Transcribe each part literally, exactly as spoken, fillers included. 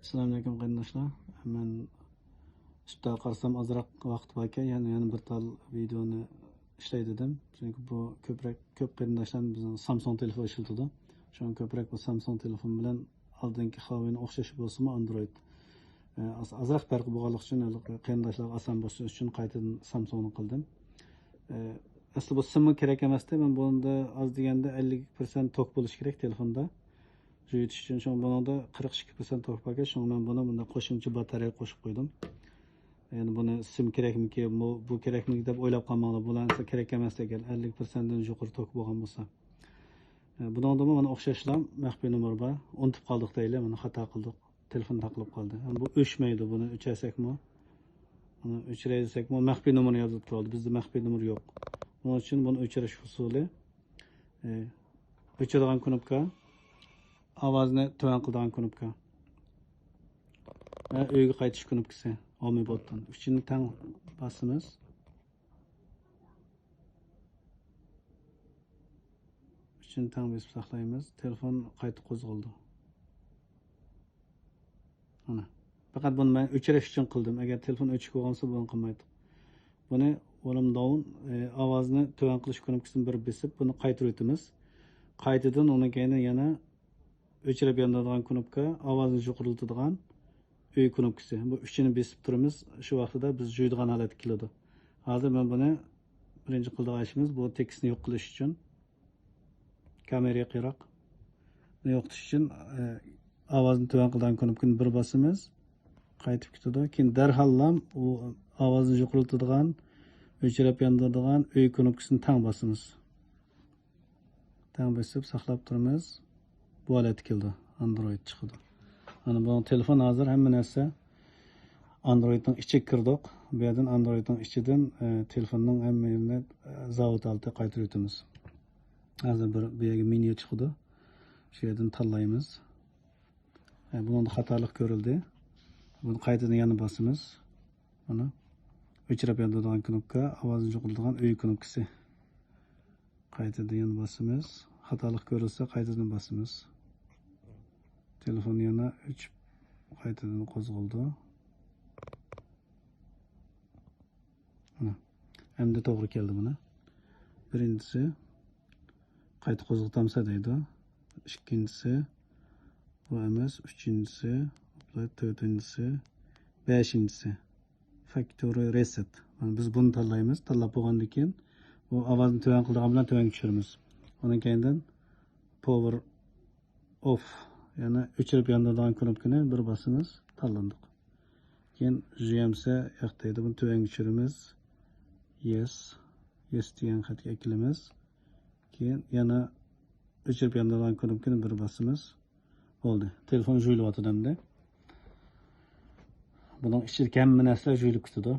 ئەسسالامۇئەلەيكۇم قېرىنداشلار. مەن ئىشتا قارىسام ئازراق ۋاقىت باركەن، يەنە، يەنە بىر تال ۋىدېونى ئىشلەي دېدىم. چۈنكى بۇ كۆپرەك، كۆپ قېرىنداشلار بىزنىڭ سامسۇڭ تېلېفون ئىشلىتىدۇ. شۇڭا كۆپرەك بۇ سامسۇڭ تېلېفون بىلەن ئالدىنقى خاۋىنىڭ ئوخشاش بولسىمۇ ئاندرويد. ئە، ئاز-، ئازراق پەرقى بولغانلىقى ئۈچۈن قېرىنداشلارغا ئاسان بولسۇن ئۈچۈن قايتىدىن سامسۇڭنى قىلدىم. ئە، ئەسلى بۇ سىممۇ كېرەك ئەمەستى. مەن بۇندا ئاز دېگەندە ئەللىك پىرسەنت توك بولۇشى كېرەك تېلېفوندا. يۈرۈش ئۈچۈن، شۇڭا بۇنىڭدا قىرىق ئىككى پىرسەنت توك باركەن، شۇڭا مەن بۇنى مۇنداق قوشۇمچە باتارېيە قوشۇپ قويدۇم. يەنى بۇنى سىم كېرەكمىكى، بۇ، بۇ كېرەكمىكى دەپ ئويلاپ قالماڭلار، بۇلار ئەسلى كېرەك ئەمەس ئىكەن، ئەللىك پىرسەنتتىن يۇقىرى توك بولغان بولسا. بۇنىڭدىمۇ مانا ئوخشاشلا مەخپىي نومۇر بار، ئۇنتۇپ قالدۇق دەيلى، مانا خاتا قىلدۇق، تېلېفون تاقىلىپ قالدى. بۇ ئۆچمەيدۇ، بۇنى ئۆچۈرسەكمۇ، بۇنى ئۆچۈرەي دېسەكمۇ، مەخپىي نومۇر يازىلىپ تۇرالدى، بىزدە مەخپىي نومۇر يوق. بۇنىڭ ئۈچۈن بۇنى ئۆچۈرۈش ئۇسۇلى، ئۆچۈرىدىغان كۇنۇپكا، ئاۋازنى تۆۋەن قىلىدىغان كۇنۇپكا ۋە ئۆيگە قايتىش كۇنۇپكىسى، ھومى بوتتىن. ئۈچىنى تەڭ باسىمىز. ئۈچىنى تەڭ بېسىپ ساقلايمىز. تېلېفون قايتا قوزغىلىدۇ. مانا. پەقەت بۇنى مەن ئۆچۈرۈش ئۈچۈن قىلدىم. ئەگەر تېلېفون ئۆچۈك بولغان بولسا، بۇنى قىلمايتتۇق. بۇنى volume down، ئاۋازنى تۆۋەن قىلىش كۇنۇپكىسىنى بىر بېسىپ، بۇنى قايتۇرۇۋېتىمىز. قايتىدىن ئۇنىڭ كەينىدىن يەنە ئۆچۈرۈپ ياندۇرىدىغان كۇنۇپكا، ئاۋازنى يۇقىرىلىتىدىغان ئۆي كۇنۇپكىسى. بۇ ئۈچىنى بېسىپ تۇرىمىز. شۇ ۋاقتىدا بىز جۇيىدىغان ھالەتكە كېلىدۇ. ھازىر مەن بۇنى بىرىنچى قىلىدىغان ئىشىمىز، بۇ تېكىستنى يوق قىلىش ئۈچۈن كامېرا يېقىنراق. بۇنى يوقىتىش ئۈچۈن، ئە، ئاۋازنى تۆۋەن قىلىدىغان كۇنۇپكىنى بىر باسىمىز. قايتىپ كېتىدۇ. كېيىن دەرھاللا ئۇ ئاۋازنى يۇقىرىلىتىدىغان، ئۆچۈرۈپ ياندۇرىدىغان ئۆي كۇنۇپكىسىنى تەڭ باسىمىز. تەڭ بېسىپ ساقلاپ تۇرىمىز. بۇ ھالەتتە كېلىدۇ. ئاندرويد چىقىدۇ. مانا بۇ تېلېفون ھازىر ھەممە نەرسە ئاندرويدنىڭ ئىچىگە كىردۇق. بۇ يەردىن ئاندرويدنىڭ ئىچىدىن، ئە، تېلېفوننىڭ ھەممە يېرىنى، ئە، زاۋۇت ھالىتىگە قايتۇرۇۋېتىمىز. ھازىر بىر بۇ يەرگە مېنيۇ چىقىدۇ. شۇ يەردىن تاللايمىز. ئە، بۇنىڭدا خاتالىق كۆرۈلدى. بۇنى قايتىدىن يەنە باسىمىز. مانا. ئۆچۈرۈپ ياندۇرىدىغان كۇنۇپكا، ئاۋازنى يۇقىرىلىتىدىغان ئۆي كۇنۇپكىسى. قايتىدىن يەنە باسىمىز. خاتالىق كۆرۈلسە، قايتىدىن باسىمىز. تېلېفون يەنە ئۆچۈپ، قايتىدىن قوزغىلىدۇ. مانا. ئەمدى توغرا كەلدى مانا. بىرىنچىسى، قايتا قوزغىتامسە دەيدۇ. ئىككىنچىسى، بۇ ئەمەس. ئۈچىنچىسى، تۆتىنچىسى، بەشىنچىسى. فاكتورى رېسېت. مانا بىز بۇنى تاللايمىز. تاللاپ بولغاندىن كېيىن، بۇ ئاۋازنى تۆۋەن قىلىدىغان بىلەن تۆۋەنگە چۈشۈرىمىز. ئۇنىڭ كەينىدىن پاۋېر ئوف، يەنى ئۆچۈرۈپ ياندۇرىدىغان كۇنۇپكىنى بىر باسىمىز، تاللاندۇق. كېيىن ژۇيەمسە ياق دەيدۇ، بۇنى تۆۋەنگە چۈشۈرىمىز. يېس، يېس دېگەن خەتكە ئەكېلىمىز. كېيىن يەنە ئۆچۈرۈپ ياندۇرغان كۇنۇپكىنى بىر باسىمىز. بولدى. تېلېفون جۇيۇلۇۋاتىدۇ ئەمدى. بۇنىڭ ئىچىدىكى ھەممە نەرسىلەر جۇيۇلۇپ كېتىدۇ.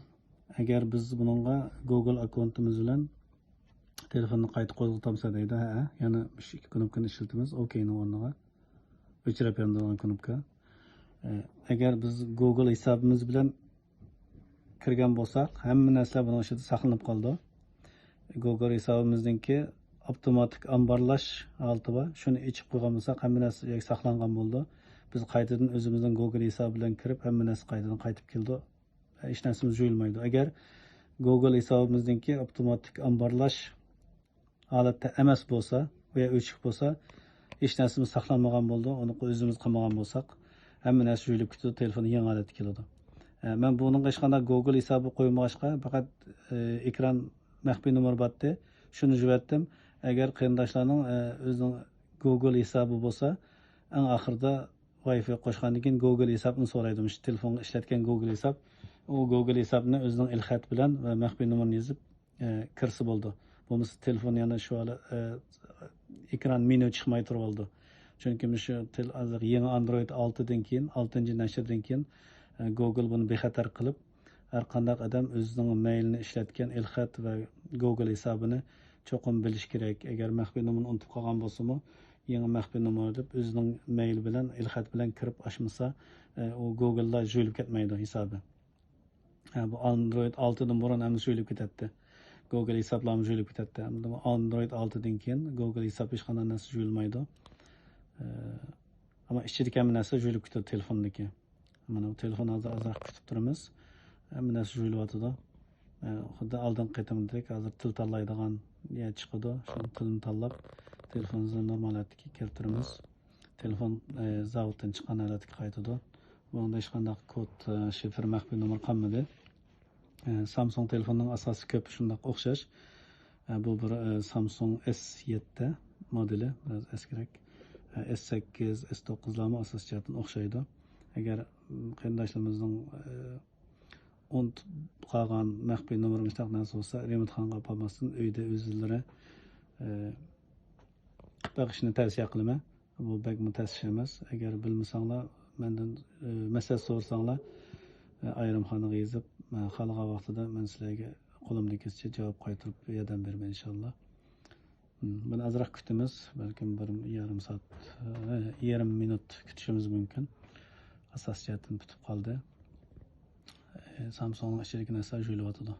ئەگەر بىز بۇنىڭغا گوگل ئاككونتىمىز بىلەن تېلېفوننى قايتا قوزغىتامسە دەيدۇ. ھە، يەنە مۇشۇ ئىككى كۇنۇپكىنى ئىشلىتىمىز. ئوكەينىڭ ئورنىغا. ئۆچۈرۈپ ياندۇرغان كۇنۇپكا. ئە، ئەگەر بىز گوگل ھېسابىمىز بىلەن كىرگەن بولساق، ھەممە نەرسىلەر بۇنىڭ ئىچىدە ساقلىنىپ قالىدۇ. گوگل ھېسابىمىزنىڭكى ئاپتوماتىك ئامبارلاش ھالىتى بار. شۇنى ئېچىپ قويغان بولساق، ھەممە نەرسە ساقلانغان بولىدۇ. بىز قايتىدىن ئۆزىمىزنىڭ گوگل ھېسابى بىلەن كىرىپ، ھەممە نەرسە قايتىدىن قايتىپ كېلىدۇ. ھېچ نەرسىمىز جۇيۇلمايدۇ. ئەگەر گوگل ھېسابىمىزنىڭكى ئاپتوماتىك ئامبارلاش ھالەتتە ئەمەس بولسا، بۇ يەر ئۆچۈك بولسا، ھېچ نەرسىمىز ساقلانمىغان بولىدۇ. ئۇنى ئۆزىمىز قىلمىغان بولساق، ھەممە نەرسە جۇيۇلۇپ كېتىدۇ، تېلېفون يېڭى ھالەتكە كېلىدۇ. ئە، مەن بۇنىڭغا ھېچقانداق گوگل ھېسابى قويمىغاچقا، پەقەت، ئە، ئېكران مەخپىي نومۇر بارتتى، شۇنى جۇۋەتتىم. ئەگەر قېرىنداشلارنىڭ، ئە، ئۆزىنىڭ گوگل ھېسابى بولسا، ئەڭ ئاخىرىدا ۋايفاي قوشقاندىن كېيىن گوگل ھېسابنى سورايدۇ. مۇشۇ تېلېفونغا ئىشلەتكەن گوگل ھېساب. ئۇ گوگل ھېسابنى ئۆزىنىڭ ئېلخەت بىلەن ۋە مەخپىي نومۇرىنى يېزىپ، ئە، كىرسە بولىدۇ. بولمىسا تېلېفون يەنە شۇ ھالى، ئە، ئېكران مېنۇ چىقماي تۇرۇۋالىدۇ. چۈنكى مۇشۇ تېل-، ھازىر يېڭى ئاندرويد ئالتىدىن كېيىن، ئالتىنچى نەشردىن كېيىن، ئە، گوگل بۇنى بىخەتەر قىلىپ، ھەر قانداق ئادەم ئۆزىنىڭ مەيلىنى ئىشلەتكەن ئېلخەت ۋە گوگل ھېسابىنى چوقۇم بىلىشى كېرەك. ئەگەر مەخپىي نومۇرنى ئۇنتۇپ قالغان بولسىمۇ، يېڭى مەخپىي نومۇر دەپ ئۆزىنىڭ مەيلى بىلەن، ئېلخەت بىلەن كىرىپ ئاچمىسا، ئە، ئۇ گوگلدا جۇيۇلۇپ كەتمەيدۇ ھېسابى. ھە، بۇ ئاندرويد ئالتىدىن بۇرۇن ھەممىسى جۇيۇلۇپ كېتەتتى. گوگل ھېسابلارمۇ جۇيۇلۇپ كېتەتتى. ئەمدى بۇ ئاندرويد ئالتىدىن كېيىن گوگل ھېساب ھېچقانداق نەرسە جۇيۇلمايدۇ. ئە، ئەمما ئىچىدىكى ھەممە نەرسە جۇيۇلۇپ كېتىدۇ تېلېفوندىكى. مانا بۇ تېلېفون ھازىر ئازراق كۈتۈپ تۇرىمىز. ھەممە نەرسە جۇيۇلۇۋاتىدۇ. ئە، خۇددى ئالدىنقى قېتىمدەك ھازىر تىل تاللايدىغان يەر چىقىدۇ. شۇ تىلنى تاللاپ، تېلېفونىمىزنى نورمال ھالەتتىكى كەلتۈرىمىز. تېلېفون، ئە، زاۋۇتتىن چىققان ھالەتكە قايتىدۇ. بۇنىڭدا ھېچقانداق كود، ئە، شىفىر، مەخپىي نومۇر قالمىدى. ئە، سامسۇڭ تېلېفوننىڭ ئاساسى كۆپ شۇنداق ئوخشاش. ئە، بۇ بىر، ئە، سامسۇڭ ئېس يەتتە مودېلى، بىراز ئەسكىرەك. ئە، ئېس سەككىز، ئېس توققۇزلارمۇ ئاساسىي جەھەتتىن ئوخشايدۇ. ئەگەر، م، قېرىنداشلىرىمىزنىڭ، ئە، ئۇنتۇپ قالغان مەخپىي نومۇرى مۇشۇنداق نەرسە بولسا، رېمونتخانىغا ئاپارماستىن، ئۆيدە ئۆزلىرى، ئە، قىلىپ بېقىشنى تەۋسىيە قىلىمەن. بۇ بەكمۇ تەس ئىش ئەمەس. ئەگەر بىلمىسەڭلار، مەندىن، ئە، مەسلىھەت سورىساڭلار، ئە، ئايرىمخانىغا يېزىپ، ئە، خالىغان ۋاقتىدا مەن سىلەرگە قولۇمدىن كېلىشىچە جاۋاب قايتۇرۇپ ياردەم بېرىمەن، ئىنشاللا. م، بۇنى ئازراق كۈتىمىز، بەلكىم بىر يېرىم سائەت، ئە، يېرىم مىنۇت كۈتۈشىمىز مۇمكىن. ئاساسىي جەھەتتىن پۈتۈپ قالدى. ئە، سامسۇڭنىڭ ئىچىدىكى نەرسىلەر جۇيۇلۇۋاتىدۇ.